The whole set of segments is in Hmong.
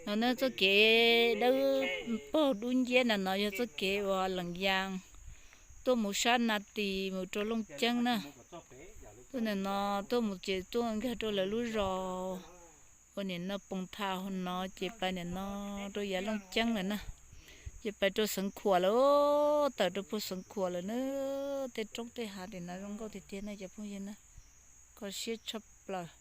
No na txoj kev dawb paug dub nciab na, no yog txoj kev uas lees yas tuaj mus sab Na Tis mus rau Looj Ceeb na. Tuaj ntawm no tuaj mus ces tuaj nkag rau lawv lub zos uas nim no Poos Thas hauv no ces pais ntawm no rau yav Looj Ceeb lawm na. Ces pais rau Xeev Khuam lawm, tawm rau puag Xeev Khuam lawm na. Tej roob tej hav tim no zoo nkauj tiag tiag na cov phooj ywg na, kho siab tshaj plaws.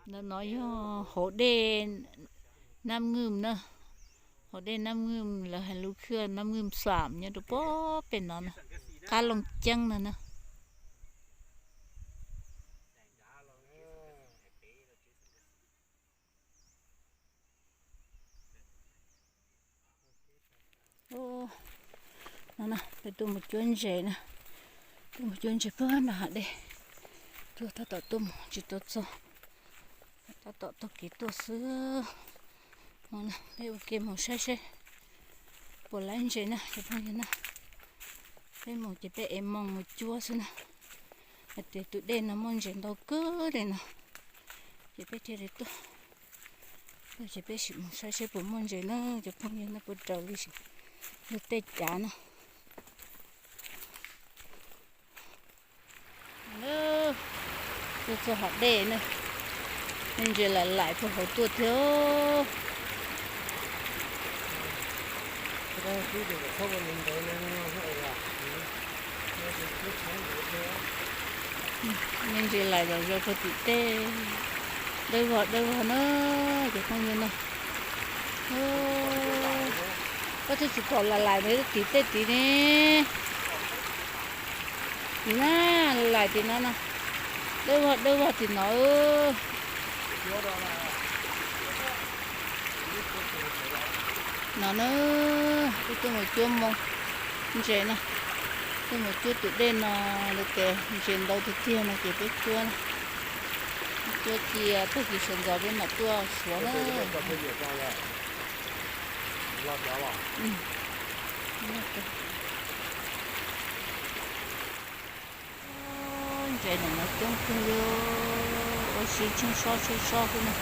Ntawm no yog hauv dej Nab Nwj na, hauv dej Nab Nwj lawv hais lub khwj Nab Nwj Xam nyob rau puag pem no na, qab Looj Ceeb no na. No na peb tuaj mus cuab ntses na, tuaj mus cuab ntses puag nram hav dej, tuaj tab tom tuaj mus tsis tau txog, tab tom taug kev tuaj xwb. No na peb ua ke mus saib seb puas laib ntses na cov phooj ywg na. Peb mus ces peb ev moo mus cuab xwb na. Hais tias tus dej no muaj ntses ntau kawg li no, ces peb thiaj li tuaj. Tuaj ces peb sim mus saib seb puas muaj ntses na cov phooj ywg na, puas raws li yog tej cav na. Tuaj txog hav dej na, muaj ntses laim laim puag hauv tuaj thiab. Muaj ntses laim zom zaws puag tim tej, dawb vog dawb vog na cov phooj ywg na. Koj twb tsis pom laim laim tim tej tid ne. Tim na, laim tim no na, dawb vog dawb vog tim no. No na, peb tuaj mus cuab moo ntses na, tuaj mus cuab tus dej no, lawv tias ntses ntau tiag tiag no ces peb cuab, cuab cia tag kis sawv ntxov peb mam tuaj suav na. Ntses ntawm no coob kawg li, ua si tsheej sob tsheej sob xwb na.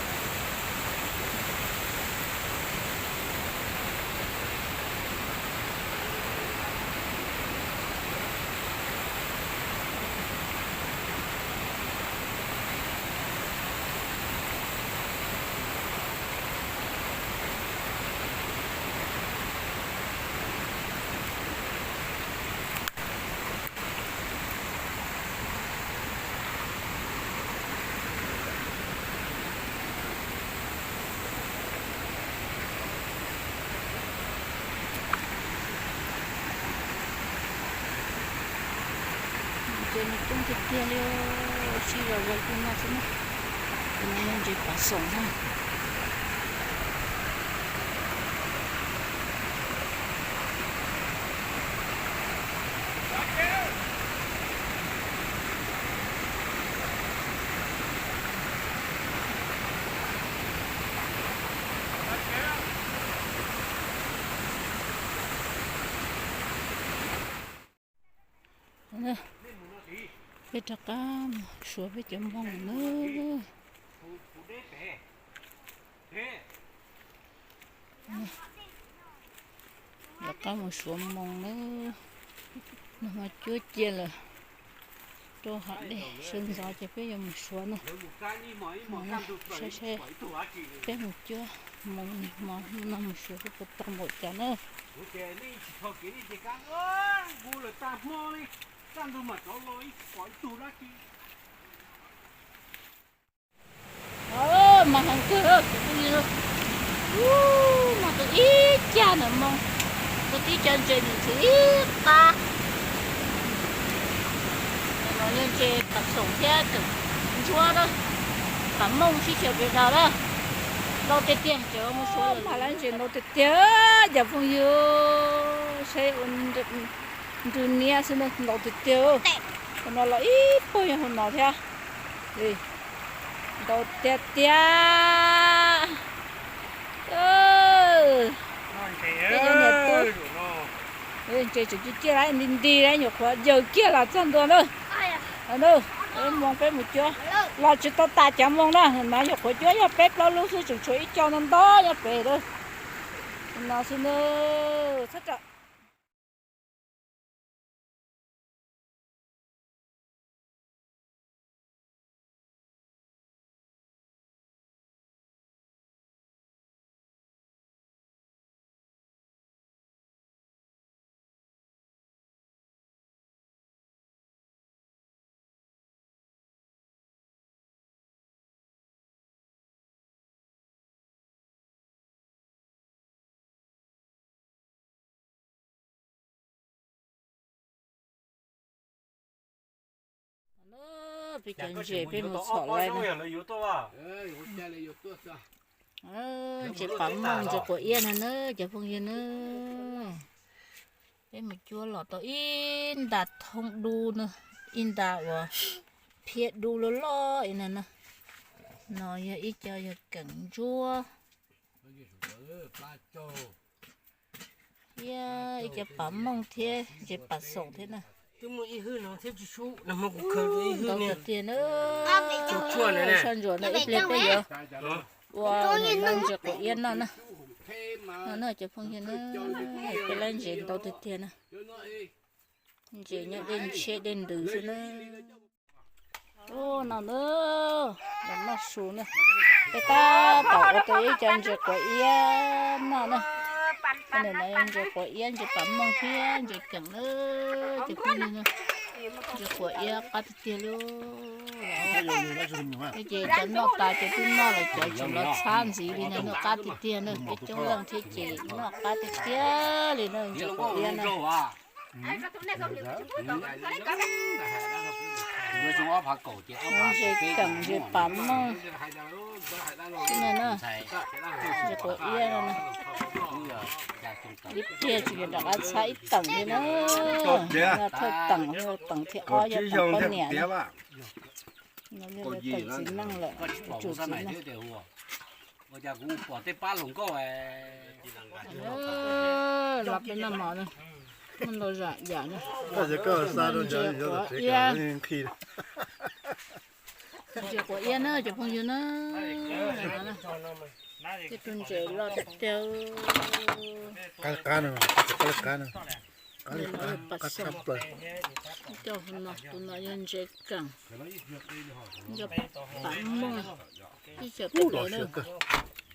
Ntses nws coob tiag tiag li, sib zog zog li no xwb na. Tus no yog ntses pav xoom na. Peb rov qab mus suav peb cov moo na. Rov qab mus suav moo na. Nag hmo cuab cia lawm rau hav dej, sawv ntxov ces peb yuav mus suav na. Saib saib peb mus cuab moo nag hmo no mus suav peb puas tau npaum cas na. Mas heev kawg, mas tau ib cag ntawm moo, tau tib cag ntses nws txwv ib qab. Ntawm no yog Ntses pam xoom thiab tseem ntsuab na, pam mooj sib xyaw pes daws na. Ntau tiag tiag, tseem mus suav lawm. Mas lab ntses ntau tiag tiag, cov phooj ywg, saib ua nrws niab xwb na, ntau tiag tiag. Hauv no los ib puag yog hauv no thiab. Ntau tiag tiag. Peb cov niam tub, ntses tseem ciaj ciaj lawm, nti nti lawm, nyuam qhuav yaws kiag los txog ntua na. Mus, peb mus cuab los tsis tau tas cov mooj na, no nyuam qhuav cuab yog peb plaub lub xwb, tseem tshuav ib co ntau ntau nyob pem na. No xwb na, txhob rawm. Peb cov ntses peb mus txhom lawm. Ntses pam mooj ntses quav iab no na cov phooj ywg na. Peb mus cuab los tau ib nta thoob dub na, ib nta uas phiab dub loj loj ib no na. No yog ib co yog keem ntsuab thiab ib co pam mooj thiab ntses pam xoom thiab na. Ntau tiag tiag na. Sab ntsuam no ib pliag peb yuav ua ntses quav iab noj na. No na cov phooj ywg na, peb lab ntses ntau tiag tiag na. Ntses nyob dej ntsheb dej ntws xwb na. Ub no na, los noj su na. Peb tab tom ua tau ib co ntses quav iab noj na. Ntses quav iab, ntses pam mooj thiab ntses keem na. Ces phooj ywg, ntses quav iab qab tiag tiag li. Ces cov noj tas ces twb noj lawm, cov tseem los txhab ntxiv li no noj qab tiag tiag na. Peb coob leej thiab ces noj qab tiag tiag li na, ntses quav iab na. Ntses keem ntses pam mooj no na, ntses quav iab no na. Ib pliag tsis nrov qab txhab ib teem thiab na. Thawj teem, teem thib ob yog teem poj niam na. No yog teem txiv neej lawm, tus txiv neej. Los peb noj mov na, muaj ntau zam yam na. Ntses quav iab, ntses quav iab na cov phooj ywg na. Tej tug ntses loj tiag tiag. Ntses no yog pam xoom, cov no, tus no yog ntses keem, ntses pam mooj, ib xyoos peb daws na.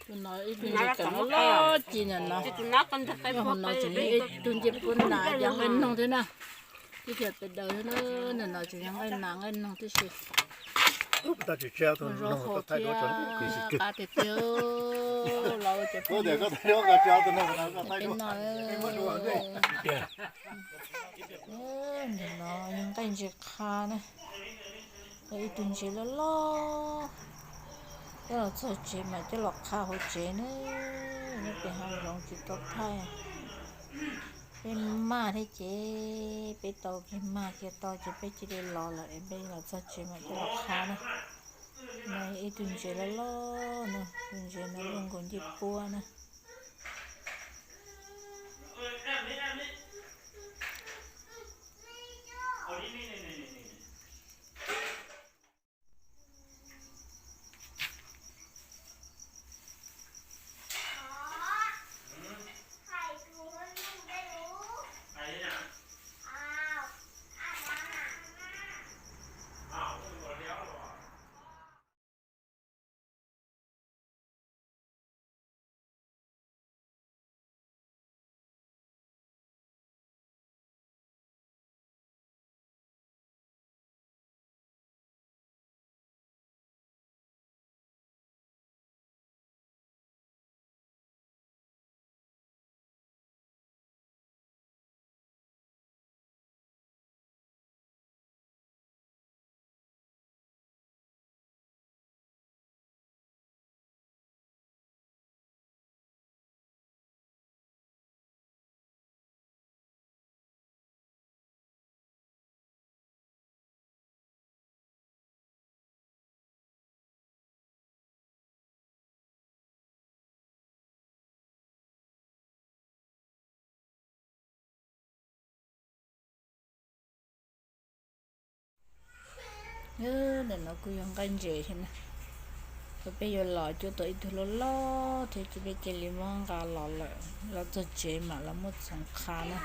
Tus no ib tug ntses keem loj loj ci na no. Tus no tseem yog ib tug ncej puab nas yog nqaij noog thiab na. Ib xyoos peb daws thiab na, tus no tseem yog nqaij nas nqaij noog tib si. Zoo hauv thiab qab tiag tiag. Los cov phooj ywg, peb noj. Ntawm no yog nqaij ntses qha na, yog ib tug ntses loj loj. Coj los txog tsev mas coj los qha hauv tsev na, nyob pem hav zoov tsis tau thaij. Peb maj thiab ces peb tau kiag mag kiag tau ces peb cia li los lawm es peb los txog tsev mas coj los qha na. No ib tug ntses loj loj na, tus ntses no zoo nkaus ncej puab na. Ntawm no kuj yog nqaij ntses thiab na. Kuv peb yuav los cuab tau ib tug loj loj thiab ces peb cia li muab nqa los lawm, los txog tsev mam los muab txhoov qha na.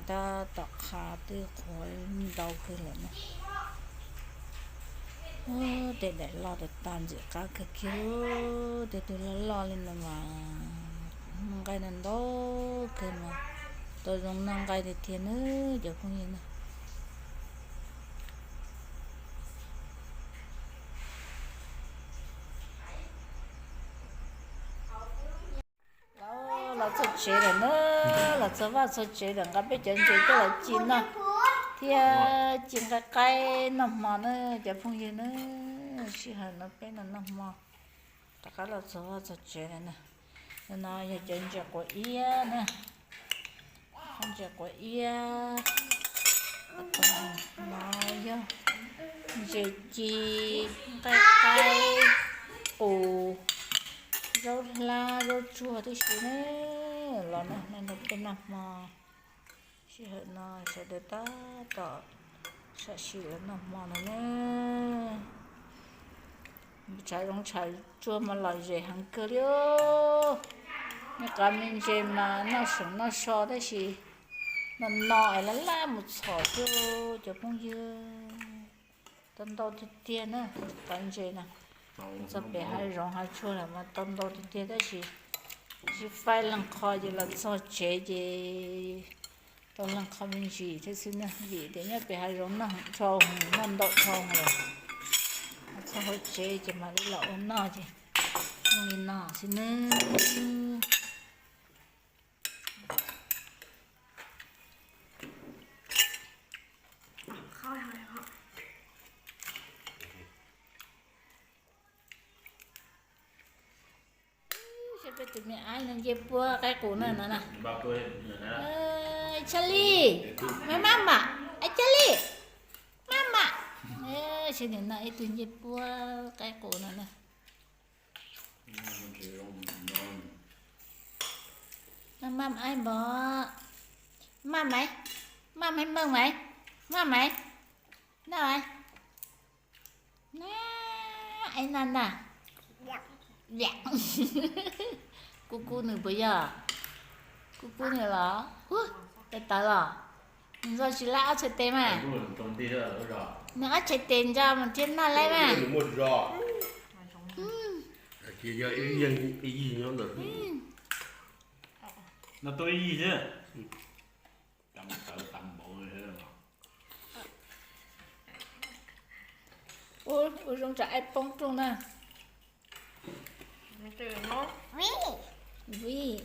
Tab tom qha twb qhuav ntau kawg lawm na. Tej daim loj tas tas ntxim qab kawg kiag, tej tug loj loj li no mas noj nqaij no ntau kawg mas tau zoo noj nqaij tiag tiag na cov phooj ywg na. Los txog tsev lawm na, los txog vaj txog tsev lawm nqa peb cov ntses coj los ci noj thiab ci nqaij qaib noj hmo na cov phooj ywg na. Sij hawm no peb no noj hmo. Rov qab los txog vaj txog tsev lawm na. No yog cov ntses quav iab na, ntses quav iab. No yog ntses ci, nqaij qaib, qus, zaub hlab, zaub tsuag tib si na. Los no noj nrog peb noj hmo. Sij hawm no sawv daws tab tom sam sim los noj hmo no na. Tshav zoov tshav tsuag mas lom zem heev kawg li. Me qav me ntses mas noj seem noj so tab sis no no es laj laj mus txhom xwb cov phooj ywg. Tau ntau tiag tiag na, qav ntses na. Txog pem hav zoov hav tsuag lawm mas tau ntau tiag tiag tab sis tsis faib leej qho ces los txog tsev ces tau leej qho me ntsis thiab xwb na, vim tias nyob pem hav zoov noj dhau heev, noj ntau dhau heev lawm. Txog hauv tsev ces mam li los ua noj ces zoo li no xwb nawb. Saib peb tus me aib no nce puab qaib qus na no na. Chali, maj mam, Chali, maj mam. Saib nim no ib tug nce puab qaib qus no na. Maj mam aib npog, maj mam, maj mam meej mam, maj mam, no, na, aib na na. Kub kub nws puas yog? Kub kub nws los? Ua, tawv tawv los? Nws txog tsis laib ob txhais tes mas. Nws ob txhais tes ntso mas thiaj noj laib mas. No tuaj ib yig xwb. Ua zoo tsam aib poob rooj na. Vim, vim,